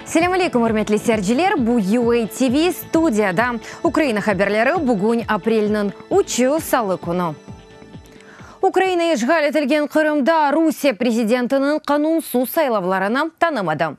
Selâm aleyküm, ürmetli seyirciler! Bu UA TV studiyada Ukraina haberleri, bugün aprelniñ üçü, salı künü. Ukraina işğal etilgen Qırımda Rusiye prezidentiniñ qanunsız saylavlarını tanımadı.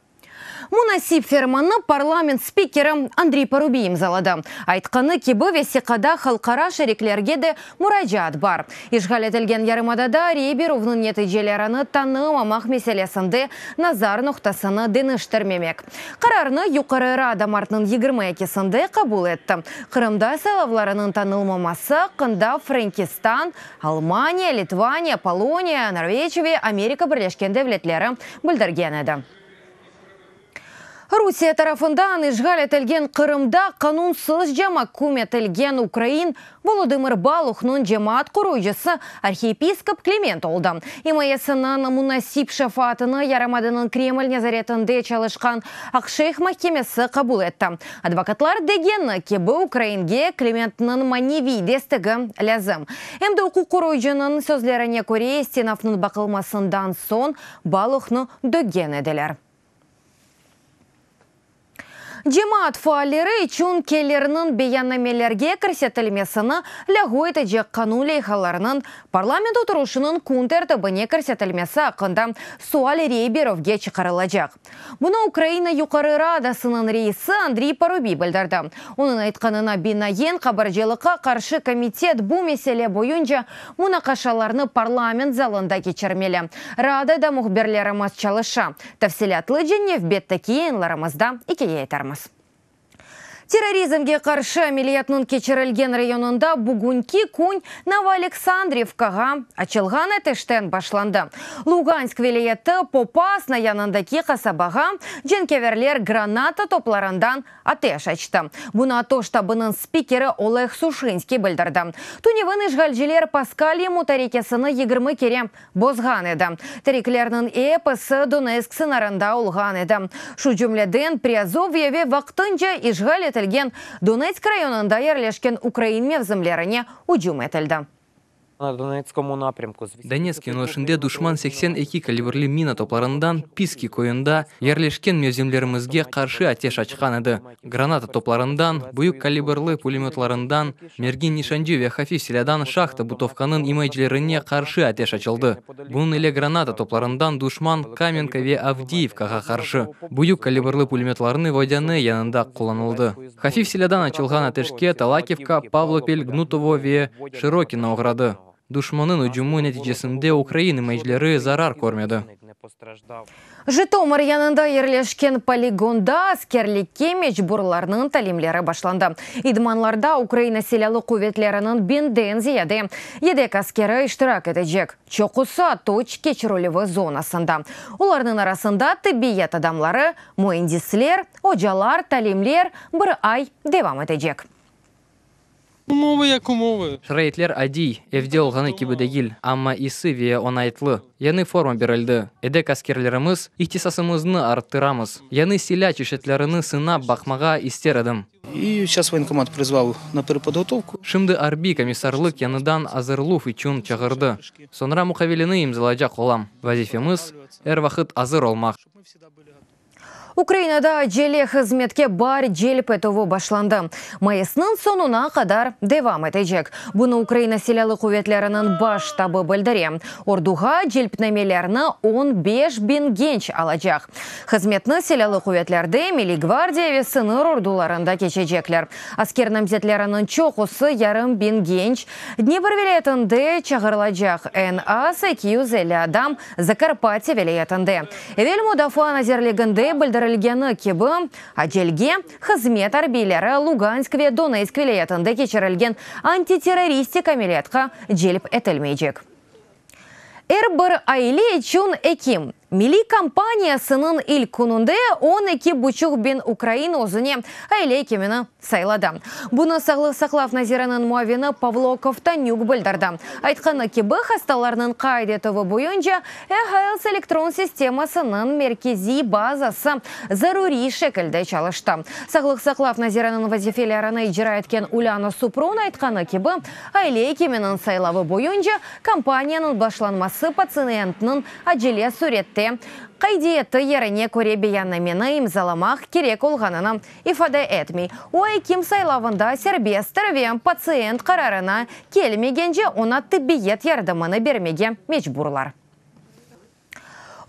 Munasip fermannı parlament spikeri Andriy Parubiy imzaladı. Aytqanı kibi, vesiqada halqara şeriklerge de muracaat bar. İşğal etilgen yarımadada rey berüvniñ neticelerini tanımamaq meselesinde nazar noqtasını deñiştirmemek. Qararnı Yuqarı Rada martnıñ 22-sinde qabul etti. Qırımda saylavlarınıñ tanılmaması aqqında Frenkistan, Almaniya, Litvaniya, Poloniya, Norveç ve Amerika Birleşken Devletleri bildirgen edi. Rusiye tarafından işğal etilgen Qırımda qanunsızca maküm etilgen ukrain Volodımır Baluhnıñ cemaat qoruyıcısı arhiyepiskop Kliment oldı. İmayesiniñ munasip şefaatını yarımadanıñ Kreml nezaretinde çalışqan Aqşeyh mahkemesi qabul etti. Advokatlar degeni kibi, ukrainge Klimentniñ maneviy destegi lâzim. Em de uquq qoruyıcınıñ sözlerine köre, istinafnıñ baqılmasından soñ Baluhnı döggen ediler. Cemaat faalleri içün kelirniñ beyannamelerge kirsetilmesini lâğu etecek qanun leyhalarınıñ parlament oturışınıñ kün tertibine kirsetilmesi aqqında sual rey berüvge çıqarılacaq. Bunı Ukraina Yuqarı Radasınıñ reisi Andriy Parubiy bildirdi. Onıñ aytqanına binaen, qabarcılıqqa qarşı komitet bu mesele boyunca munaqaşalarnı parlament zalında keçirmeli. Radada mühbirlerimiz çalışa. Tafsilâtlıca nevbetteki yayınlarımızda ikâye etermiz. Terrorizmge qarşı ameliyatnıñ keçirilgen rayonında bugünki kün Novoaleksandrivkağa açılğan ateşten başlandı. Lugansk vilâyeti Popasna yanındaki qasabağa cenkâverler granata toplarından ateş açtı. Bunı ATO ştabınıñ spikeri Oleh Suşinskiy bildirdi. Tünevin işğalciler Paskalya mutarekesini 20 kere bozğan edi. Teriklerniñ episi Donetsk sıñırında olğan edi. Şu cümleden, Priazovye ve vaqtınca işğal etilgen Donetsk rayonında yerleşken ukrain mevzimlerine ücüm etildi. Donetsk yönelişinde duşman 82 kalibrli mina toplarından Piski köyünde yerleşken mevzimlerimizge qarşı ateş açqan edi. Granata toplarından, büyük kalibrli pulemötlarından, mergin nişancı ve hafif silâdan şahta Butovkanıñ imayecilerine qarşı ateş açıldı. Bunıñ ile granata toplarından duşman Kamenka ve Avdiyivkağa qarşı, büyük kalibrli pulemötlarnı Vodâne yanında qullanıldı. Hafif silâdan açılğan ateşke Talakivka, Pavlopil, Gnutovo ve Şırokino oğradı. Duşmannıñ ücümi neticesinde ukrain imayecileri zarar körmedi. Jıtomır yanında yerleşken poligonda askerlikke mecburlarnıñ talimleri başlandı. İdmanlarda Ukraina Silâlı quvetleriniñ biñden ziyade yedek askeri iştirak etecek, çoqusı ATOÇ keçirilüvi zonasında. Olarnıñ arasında tibbiyet adamları, müendisler, ocalar, talimler bir ay devam etecek. Umuvı yak umuvı. Şaraitler adiy, evde olğanı kibi degil, amma isi ve oñaytlı. Yañı forma berildi. Yedek askerlerimiz, ihtisasımıznı arttıramız. Yañı silâ çeşitlerini sınap baqmağa ister edim. И сейчас военкомат призвал на переподготовку. Şimdi arbiy komissarlıq yañıdan azırluv içün çağırdı. Soñra muqaveleni imzalaycaq olam. Vazifemiz, er vaqıt azır olmaq. Ukrainada acele hızmetke baar celp etüvi başlandı. Mayısnıñ soñuna qadar devam etecek. Bunı Ukraina Silâlı quvetleriniñ Baş ştabı bildire. Orduğa celpnamelerni 15 biñ genç alacaq. Hızmetni Silâlı quvetlerde, Milliy gvardiya ve sıñır ordularında keçecekler. Asker namzetleriniñ çoqusı, yarım biñ genç, Dnepr vilâyetinde çağırılacaq. Eñ az 250 adam Zakarpatye vilâyetinde. Evel Mudafaa nazirliginde bildirilgeni kibi, acelge hızmet arbiyleri Lugansk ve Donetsk vilâyetinde keçirilgen antiterroristik ameliyatqa celp etilmeycek. Er bir aile içün ekim milliy kampaniyasınıñ ilk kününde 12,5 biñ ukrain özüne aile ekimini sayladı. Bunı Sağlıq saqlav naziriniñ muavini Pavlo Kovtonük bildirdi. Aytqanı kibi, hastalarnıñ qayd etüvi boyunca eHealth elektron sistemasınıñ merkeziy bazası zaruriy şekilde çalıştı. Sağlıq saqlav naziriniñ vazifelerini icra etken Ulâna Suprun aytqanı kibi, aile ekiminiñ saylavı boyunca kampaniyanıñ başlanması patsientniñ acele sürette. ete, qaydiyeti yerine köre beyannameni imzalamaq kerek olğanını ifade etmey. O, ekim saylavında serbesttir ve patsiyent qararına kelmegence oña tibbiyet yardımını bermege mecburlar.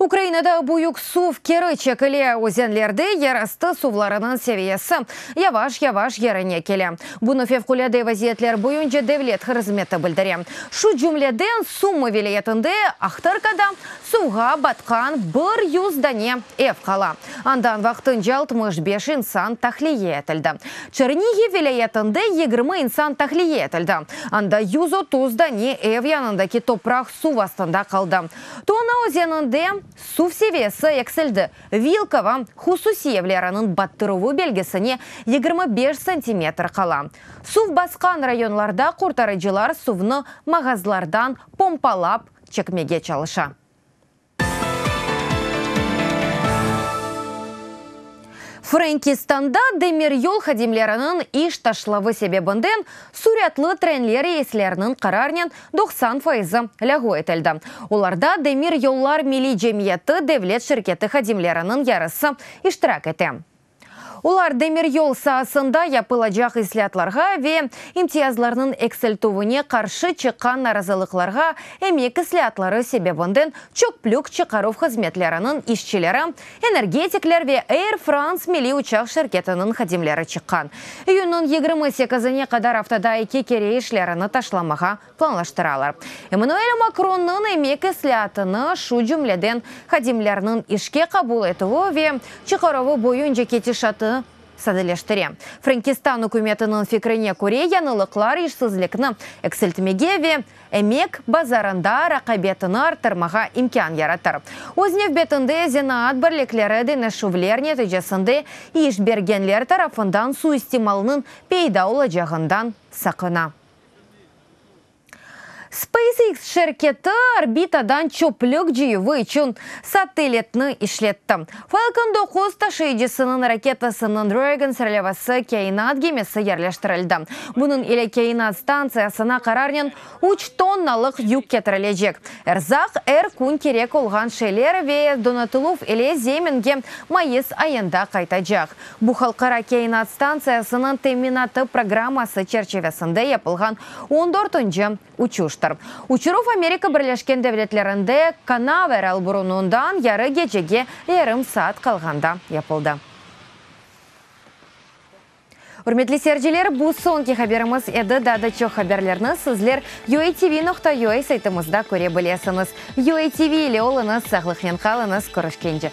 Ukrainada büyük suv keri çekile, özenlerde yerastı suvlarınıñ seviyesi yavaş-yavaş yerine kele. Bunı Fevqulâde vaziyetler boyunca devlet hızmeti bildire. Şu cümleden, Sumı vilâyetinde Ahtırkada suvğa batqan 100 dane ev qala. Andan vaqtınca 65 insan tahliye etildi. Çernihiv vilâyetinde 20 insan tahliye etildi. Anda 130 dane ev yanındaki topraq suv astında qaldı. Tona özeninde suv seviyesi eksildi. Vilkovo hususiy evleriniñ battıruvı belgisine 25 santimetr qala. Suv basqan rayonlarda qurtarıcılar suvnı mağazlardan pompalap çekmege çalışa. Frenkistanda demiryol hadimleriniñ iş taşlavı sebebinden süratlı trenler reysleriniñ qararnen 90 fayızı lâğu etildi. Olarda Demiryollar milliy cemiyeti devlet şirketi hadimleriniñ yarısı iştirak ete. Olar demiryol saasında yapılacaq islâatlarğa ve imtiyazlarnıñ eksiltüvine qarşı çıqqan narazılıqlarğa emek islâatları sebebinden çöplük çıqaruv hızmetleriniñ işçileri, energetikler ve Air France milliy uçaq şirketiniñ hadimleri çıqqan. İyünniñ 28-ine qadar aftada eki kere işlerini taşlamağa planlaştıralar. Emmanuel Makronnıñ emek islâatını, şu cümleden hadimlerniñ işke qabul etüvi ve çıqaruvı boyunca ketişatı sadeleştire. Frenkistan ükümetiniñ fikrine köre, yañılıqlar işsizlikni eksiltmege ve emek bazarında raqabetini arttırmağa imkân yaratır. Öz nevbetinde zenaat birlikleri deñişüvler neticesinde iş bergenler tarafından suistimalnıñ peyda olacağından saqına. SpaceX şirketi orbitadan çöplük cıyuvı içün satellitni işletti. Falcon 9 taşıyıcısınıñ raketasınıñ Dragon serlevası kâinat gemisi yerleştirildi. Bunıñ ile kâinat stantsiyasına qararnen üç tonnalıq yük ketirilecek. Erzaq, er kün kerek olğan şeyler ve donatıluv ile Zeminge mayıs ayında qaytacaq. Bu Halqara kâinat stantsiyasınıñ teminatı programması çerçivesinde yapılğan on dörtünci uçuştır. Uçuruv Amerika Birleşken Devletlerinde Kanaveral burunından yarı gecege yarım saat qalğanda yapıldı. Ürmetli seyirciler, bu soñki haberimiz edi. Daa da çoq haberlerni sizler UATV nokta UA saytımızda köre bilesiñiz. UATV ile oluñız, sağlıqnen qalıñız, körüşkence!